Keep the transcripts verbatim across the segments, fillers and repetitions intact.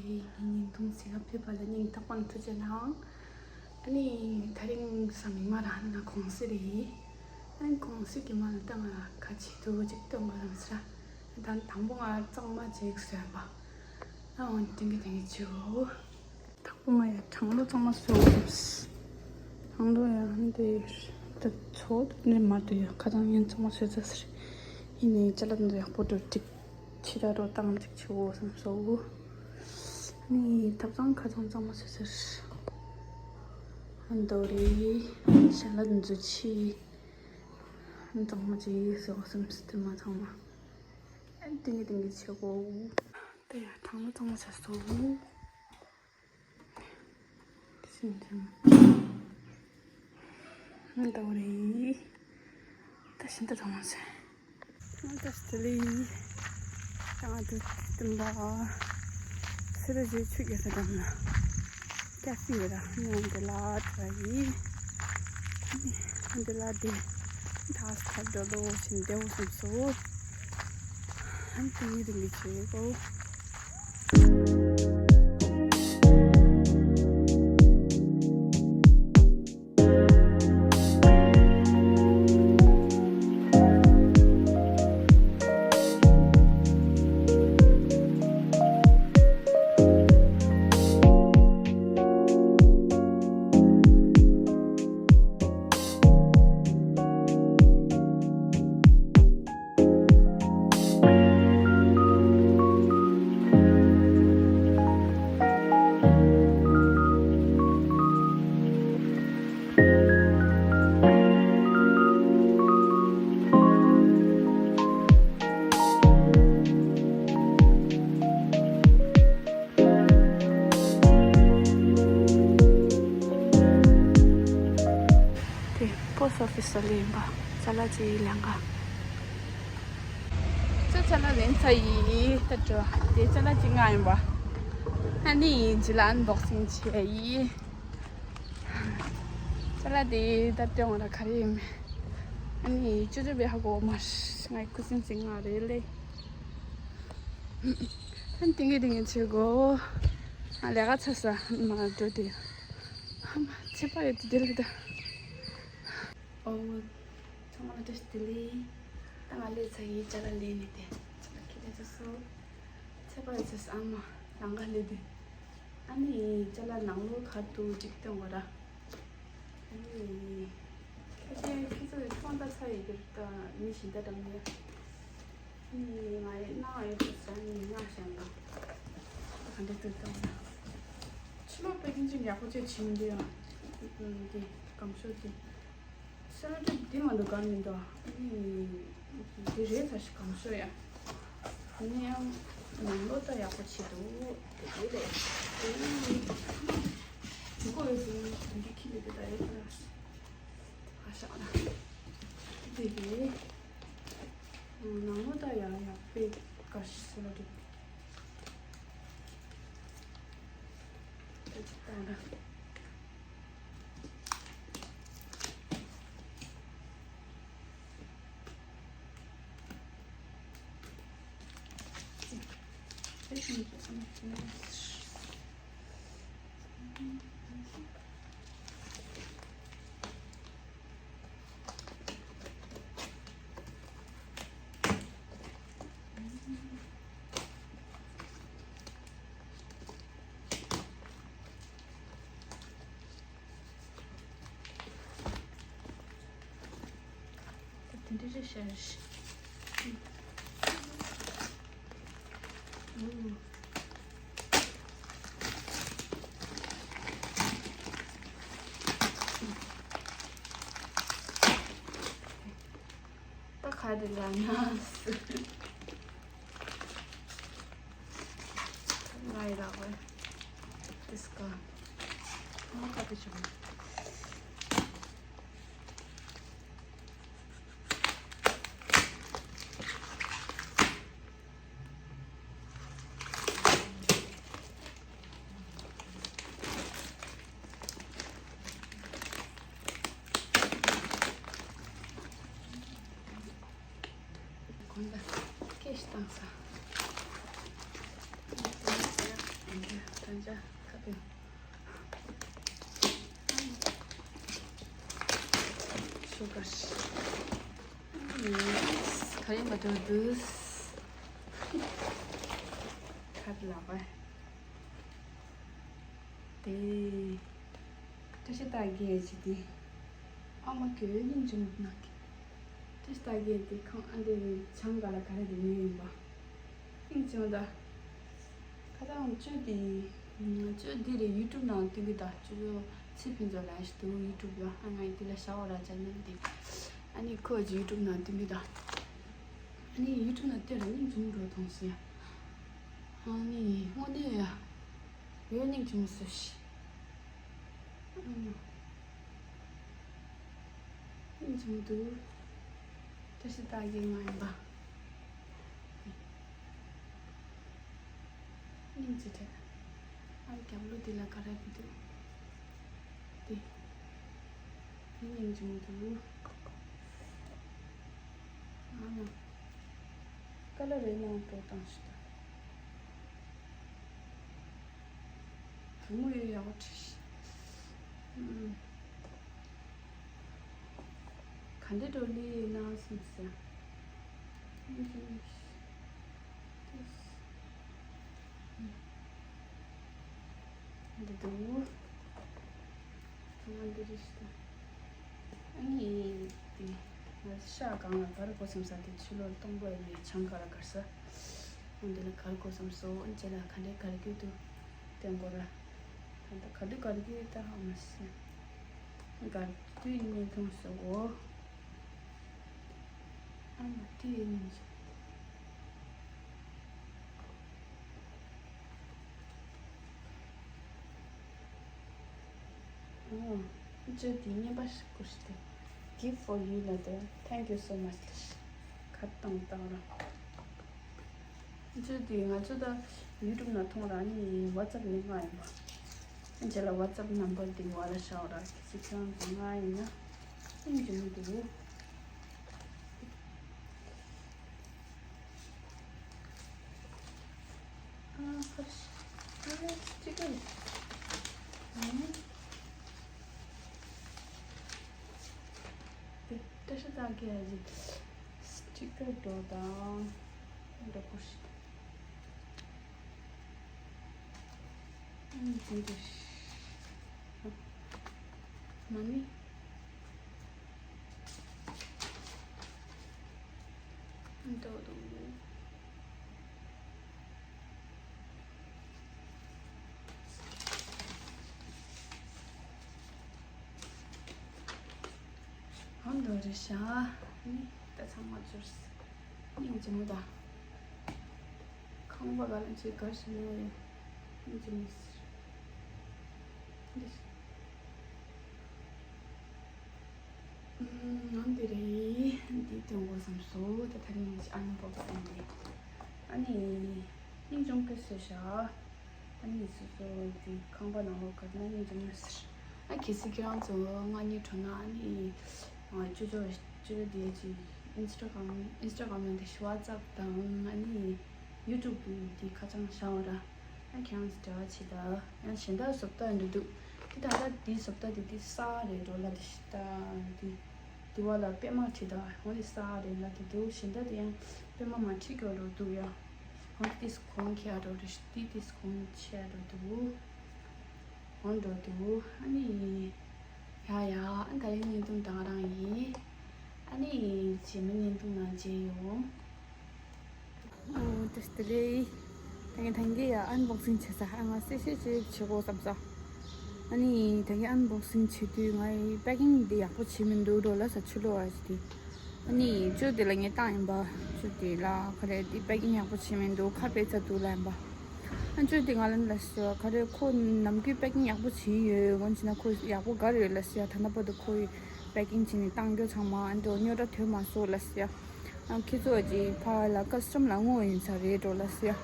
ཉིན་ཐུང་ཟིག་ག་ཕེབས་པ་ལ་སྙིང་ཐག་པ་ནས་ཐུགས་རྗེ་གནང་། ཨ་ནི་དེ་རིང་སང་ཉིན་མ་རང་ན་གུང་སེང་རེད། ཨ་ནི་གུང་སེང་གི་མ་ལ་ད་ང་ཁ་ཆེ་ཐུག་ཅིག་སྟོན་དགོས་བསམ་ཟེར། ད་དང་པོ་ང་གཙང་མ་ཅིག་བཟོས་པ། ཨ་འོན་ཏིང་གི་ཏིང་གི་ཆུ། དང་པོ་ང་ཡ་གྲང་ལོ་གཙང་མ་བཟོས། གྲང་ལོ་ཡ་འདི་ད་ཚོ་འདི་མ་དུ་ཡ་ཁ་ཚང་ངན་གཙང་མ་བཟོས་ཚར་ཟེར། ཡིན་ནའི་ཅ་ལག་འདི་ཡག་པོ་འགྲོ་ཅིག་ཕྱི་ར་རོ་བཏང་ཅིག་ཆུ་བོ་བསམ་སོ། ནི་ཐབ་ཚང་ཁ་ཚང་གཙང་མ་བཟོས་ཚར། ཨ་འདོ་རེ་ཞལ་ལག་འཛུ་ཆི་གཙང་མ་ཅིག་བཟོ་བསམ་སྟེ་མ་ཚང་མ། ཨ་ཏིང་གི་ཏིང་གི་ཆེ་གོ། དེ་ཡང་གྲང་མོ་གཙང་མ་བྱས་སོང་། ཤིན་ཅང་ད་བ་རེད། ད་ཤིན་ཏུ་གྲང་མོ་བྱས། ད་སྟི་ལི། ད་དུ་དུམ་པ། སི་རི་ཇི་ཆུ་རྒྱལ་ས་འགྲམ་ན། ཀ་ཧྥེ་ར་ནི་འདི་ལ་ཏྲ་ཡི། འདི་ལ་འདི་ད་སྟབས་འགྲོ་ལོ་ཞིན་བདེ་བོ་སོང་སོ། ཨན་ཏི་རིང་གི་ཆེ་གོ། དེ་པོ་སི་ཊི་ཨོ་ཕི་སི་ལ་ཡིན་པ། ཅ་ལག་ཅིག་ལེན་ག། ཅ་ཅ་ལག་ལེན་ཚར་ཡིན་ད་འགྲོ། དེ་ཅ་ལག་ཅིག་མངགས་ཡིན་པ། ཨ་ནི་ཇི་ལ་ཨན་བོག་སིང་བྱས་ཡིན། ཅ་ལག་དེ་ད་སྟོན་འོ་ད་ག་རེ་ཡིན་མིན། ཨ་ནི་ཅོ་ཅོ་བེ་ཧ་གོ་མ་ང་ཁུ་སིམ་སིམ་ང་རེད་ལེ། ཨ་ནི་ཏིང་གི་ཏིང་གི་ཆེ་གོ། ཨ་ལས་ཀ་ཚར་ས་མ་འགྲོ་དེ། ཨ་མ་ཚེ་པ་ཡོད་དེ་དེ་ལེ་ད། ཨོ། ཚང་མ་ལ་བཀྲ་ཤིས་བདེ་ལེགས། ད་ང་ལས་ཚ་ཡི་ཅ་ལག་ལེན་ནས་དེ། ཅ་ལག་ཁྱེར་ལས་ཚ་སོ། ཚེ་པ་ཡོད་ཚ་ས་ཨ་མ་ལང་ག་ལས་དེ། ཨ་ནི་ཅ་ལག་ནང་ལོགས་ག་འདུག་ཅིག་སྟོན་དགོས་ར། ཨ་ནི། ཁྱེད་ཚོས་ཁྱེད་ཚོས་ཚོང་ལྟ་ཚ་ཡི་དེར་ད་མི་གཞན་དག་འགྲམ་ནས། ཨ་ནི་ང་ཡི་སྣང་ཡོད་ཚ་ས་ཨ་ནི་ང་གཞན་ལ། ག་འདྲ་ཚོད་ལྟ་ན། ཕྱི་ལོགས་པེ་ཀིང་ཅིག་ཡག་པོ་བྱས་བྱིན་འདི་ཡང་། འདི་སྒམ་ཤོག་འདི། སེ་ལོ་ཊེབ་འདི་མ་འདུག་ག་མི་འདུག་འདི་རེད་ཚ་ཞིག་སྒམ་ཤོག་ཡ། འདི་ནས་ཡང་ནང་ལོགས་ད་ཡག་པོ་བྱེད་འདུག་དེ་འདྲ་རེད། འདི་ཀོ་ཡོད་ཟིན་འདི་ཁྱི་ལས་དེ་ད་ཡོད་ཚ། ཨ་ཤ་ཨ་དེ་རེད། ནང་ལོགས་ད་ཡག་ཡག་པའི་དགའ་ཤི་སེ་ལོ་ཊེབ། ད་ཅིག་བཏང་ན། དེ་འདྲ་རེད་ཤག་ད་ག་དེ་ལ་ན་སི། ང་ཡི་ལག་པས་དེ་སྐ་མ་ཁ་དེ་བྱུང་། གོང་ལ་ཀེ་ཤི་བཏང་ས། ཡང་ཅག་ཁ་པེ། ཤུ་གར། ག་རེ་མ་འགྲོ་འདུག་ཁ་ལག་པ། དེ། བཀྲ་ཤིས་རྟགས་བརྒྱད་ཅིག་དེ། ཨ་མ་གི་སྙིང་རྗེ་མོ་ནག་གི། བཀྲ་ཤིས་རྟགས་བརྒྱད་དེ་ཁང་ཨ་འདི་བྱང་ག་ལ་ག་རེ་དེ་ཉོས་ཡིན་པ། སྙིང་རྗེ་མོ་ད། ཁ་སང་བཅུ་དེ། བཅུ་འདི་རེད་ཡུ་ཊུབ་ནང་སྟོན་གི་ད་བཅུ་ཚེ་ཕུན་ཚོགས་ལ་ཞིག་འདུག་ཡུ་ཊུབ་ལ་ཨ་ང་ཡི་དེ་ལ་ཤ་བ་ར་ཅན་ནམ་དེ། ཨ་ནི་ཁོ་ཅི་ཡུ་ཊུབ་ནང་སྟོན་གི་ད། ཨ་ནི་ཡུ་ཊུབ་ནང་སྟོན་ར་སྙིང་རྗེ་མོ་འགྲོ་མཐོང་སོང་ཡ། ཨ་ནི་དངོས་གནས་ཡ། ཡོད་སྙིང་རྗེ་མོ་སོ་ཞིག་སྙིང་རྗེ་མོ་འདུག་བཀྲ་ཤིས་རྟགས་བརྒྱད་ང་ཡིན་པ། སྙིང་རྗེ་དྲན། ཨ་རྒྱབ་ལོགས་འདི་ལ་ག་རེ་འདུག་དེ། དེ་སྙིང་རྗེ་མོ་འདུག་ཨ་མ། ཀ་ལ་རེ་ནང་དུ་བཏང་ཞིག་ད། བུ་མོ་ཡོད་ཡག་པོ་བྲིས་ཤིག་ག་འདྲ་འགྲོ་ལི་ཡིན་ན་སེམས་སེ། འདི་འདུག་ང་འདི་རེད་ཤི་ད། ཨ་ནི་དེ་ང་ཤ་གང་ལ་གར་གོ་སེམས་ས་དེ་ཆུ་ལོར་གཏོང་པོ་ཡིན་ནས་ཆང་ག་ལ་གར་ས། ཨ་འདི་ལ་གར་གོ་སེམས་སོ་ཨ་ཅེ་ལ་ག་འདྲའི་གར་རྒྱུ་འདུག་དེ་འགོ་ར། ད་ལྟ་ག་དུས་ག་དུས་ད་ཧ་མ་སི། ག་དུས་ཉེ་ཐུང་སོ་འོ། ཨ་མ་དེ་ཡིན་ཅི། ཨོ། ཅི་དེ་ཉེས་པ་ཞིག་གོ་ཤི་དེ། Gift for you ལ་དེ། Thank you so much ལ་ཤི། ཁ་བཏང་བཏང་ར། ཅི་དེ་ང་ཚོ་ད་ཡུ་ཊུབ་ནང་མཐོང་ར་ནི་ཝ་ཙབ་ནས་མངགས་ཡིན་པ། རྗེས་ལ་ཝ་ཙབ་ནམ་བར་འདི་བ་ལ་ཤའོ་ར་གི་ཚིག་ཚང་དུ་མངགས་ཡིན་ན་སྙིང་རྗེ་མོ་འདུག་ཨ་ཧ་ཤ་ཨ་སི་ཊི་ཀར་ཨ་ནི་དེ་བཀྲ་ཤིས་རྟགས་བརྒྱད་ཀྱི་སི་ཊི་ཀར་འགྲོ་དང་འགྲོ་དགོས་ཤིག་ཨ་ནི་དེ་འདྲ་ཤ་མ་ནི། འདོད་འདོད། ཨ་འདོད་རེད་ཤག་ནི་ད་ཚང་མ་འབྱོར། སྙིང་རྗེ་མོ་ད། ཁང་པ་ག་ལ་ཅིག་གར་ཞིག་ཡོང་ཡོད། སྙིང་རྗེ་མོ་ཟེར། འདི། ང་འདི་རེད། འདི་སྟོན་དགོས་བསམ་སོང་། ད་ད་རིང་ངས་ཨ་ནི་པོ་པོ་སྟོན་ཏེ། ཨ་ནི། སྙིང་ཅུང་ཀི་སུ་ཤ། ཨ་ནི་སོ་སོ་འདི་ཁང་པ་ནང་ལོགས་ཀར་ན་སྙིང་ཅུང་ཀི་ཟེར། ཨ་ཁེ་སི་ཁྱེད་རང་ཚོ་ང་གཉིས་གྲོ་ན་ཨ་ནི། ཅོ་ཅོ་ཅོ་ཅོ་དེ་ཅི་ཨིན་སི་ཊ་གྷ་རམ་ཨིན་སི་ཊ་གྷ་རམ་ནང་དེ་ཤི་ཝ་ཙབ་དང་ཨ་ནི་ཡུ་ཊུབ་དེ་ཁ་བྱང་བཞག་འོ་ར། ཨ་ཁྱེད་རང་ཚོ་འབྲེལ་བ་བྱེད་ད། ཡང་གཞན་དག་བཟོ་ལྟ་འདྲ་འདུག་དེ་ད་ལྟ་དེའི་བཟོ་ལྟ་དེ་དེ་གསར་རེད་འགྲོ་ལ་དེ་ཤི་ད་དེ། དེ་བ་ལ་པད་མ་བྲིས་ད་འོ་དེ་གསར་རེད་ལ་དེ་འདུག་གཞན་དག་དེ་ཡང་པད་མ་མ་བྲིས་ཀྱོག་འགྲོ་འདུག་ཡ། འོ་དེ་དེ་གོང་ཁྱེར་འགྲོ་རེད་དེ་དེ་གོང་ཆེ་འགྲོ་འདུག་འོ་འགྲོ་འདུག་ཨ་ནི། ཡ་ཡ་ཨ་ད་རིང་བརྙན་ཐུང་ད་ག་རང་ཡིན། ཨ་ནི་རྗེས་མའི་བརྙན་ཐུང་ནང་མཇལ་ཡོང་། ཨོ་བཀྲ་ཤིས་བདེ་ལེགས། ད་ངས་ད་གིན་ཡ་ཨན་བོག་སིང་བྱེད་ས་ཨ་ང་གསལ་བཤད་ཅིག་བྱེད་དགོས་བསམ་ས། ཨ་ནི་ད་གིན་ཨན་བོག་སིང་བྱེད་དུས་ང་ཡི་པེ་ཀིང་འདི་ཡག་པོ་བྱེད་མི་འདུག་འགྲོ་ལ་ས་ཆུ་ལོ་བ་ཞིག་དེ། ཨ་ནི་ཅོ་དེ་ལ་ངས་བཏང་ཡིན་པ། ཅོ་དེ་ལ་ག་རེ་འདི་པེ་ཀིང་ཡག་པོ་བྱེད་མི་འདུག་ཁ་པེ་ཚ་འདུག་ལ་ཡིན་པ། ཨ་ཅོ་དེ་ང་ལ་ལ་ཟེར་བ་ག་རེ་ཁོ་ནམ་རྒྱུན་པེ་ཀིང་ཡག་པོ་བྱེད་ཡོད་འོན་ཅི་ན་ཁོ་ཡག་པོ་ག་རེ་ཡོད་ལ་ཟེར་ད་ན་པ་དུ་ཁོ་ཡི་པེ་ཀིང་བྱེད་ནི་བཏང་རྒྱུ་ཚང་མ་ཨ་འདྲ་རྙོག་དྲ་ཐོན་མ་སོང་ལ་ཟེར། ཁྱེད་ཚོ་གི་ཕ་ལ་ཀ་སི་ཊམ་ལ་དངོས་ཡིན་ས་རེད་འགྲོ་ལ་ཟེར།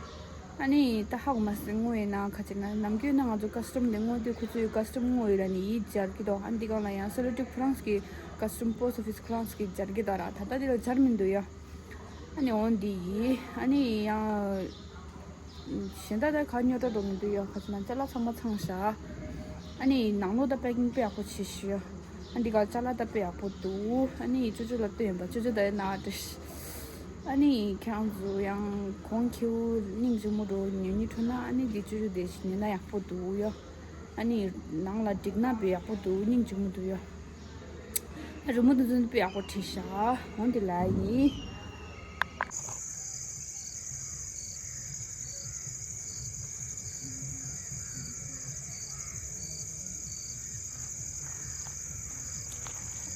ཨ་ནི་ད་ཧ་གོ་མ་སོང་དངོས་ཡིན་ན་ཁ་ཅིག་ན་ནམ་རྒྱུན་ན་ང་ཚོ་ཀ་སི་ཊམ་ལས་དངོས་དུས་ཁོ་ཚོའི་ཀ་སི་ཊམ་དངོས་ཡོད་ལ་ནི་ཡིད་སྦྱར་གི་འདུག་ཨ་འདི་གང་ལ་ཡང་སེ་ལོ་ཊེབ་ཁོ་རང་གི་ཀ་སི་ཊམ་པོ་སི་ཊི་ཨོ་ཕི་སི་ཁོ་རང་གི་སྦྱར་གི་འདུག་ར་ད་ལྟ་འདི་ལ་སྦྱར་མི་འདུག་ཡ། ཨ་ནི་འོ་འདི་ཡིན་ཨ་ནི་ཡང་། གཞན་དག་ད་ག་རྙོག་དྲ་འགྲོ་མི་འདུག་ཡ། ག་ཚོད་ན་ཅ་ལག་ཚང་མ་ཚང་ཤག་ཨ་ནི་ནང་ལོགས་ད་པེ་ཀིང་དཔེ་ཡག་པོ་བྱེད་ཤག་ཨ་འདི་ག་ཅ་ལག་ད་དཔེ་ཡག་པོ་འདུག་ཨ་ནི་ཅོ་ཅོ་ལ་སྟོན་ཡིན་པ། ཅོ་ཅོ་ད་ཡ་ན་ཏི། ཨ་ནི་ཁྱེད་རང་ཚོ་ཡང་གོང་ཁེའུ་སྙིང་རྗེ་མོ་འགྲོ་ཉོ་ཉི་ཁྲོ་ན་ཨ་ནི་འདི་ཅོ་ཅོ་དེ་ཞིག་ཉོས་ན་ཡག་པོ་འདུག་ཡ། ཨ་ནི་ནང་ལ་འགྲིག་ན་དཔེ་ཡག་པོ་འདུག་སྙིང་རྗེ་མོ་འདུག་ཡ། ཨ་རི་མོ་དེ་ཚོ་དཔེ་ཡག་པོ་བྲིས་ཤག་འོང་དེ་ལ་ཡིན།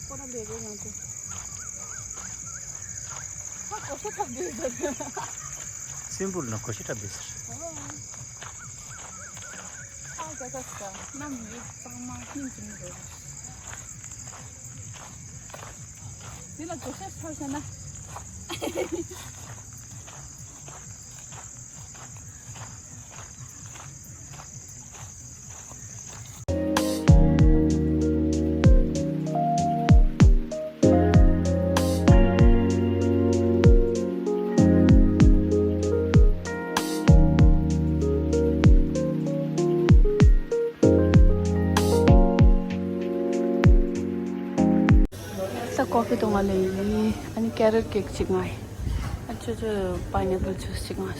སྐོར་ར་འདི་རེད་ང་ཚོ། ཧ་གོ་ཤ་ཐབས་འདི་རེད། སིམ་པུལ་ན་གོ་ཤ་ཐབས་འདི་ཟེར། ཨ་ཀ་ཀ་ཀ་གནམ་ཡུལ་གཙང་མ་སྙིང་རྗེ་མོ་རེད། འདི་ལ་གོ་ཤ་ཐབས་ཟེར་ན། ད་ཀོ་ཕི་དང་ང་ལ་ཡིན། ཨ་ནི་ཀེ་རོཊ་ཀེག་ཅིག་ང་ཡིན། ཨ་ཅོ་ཅོ་པའི་ནེ་པལ་ཇུས་ཅིག་ང་།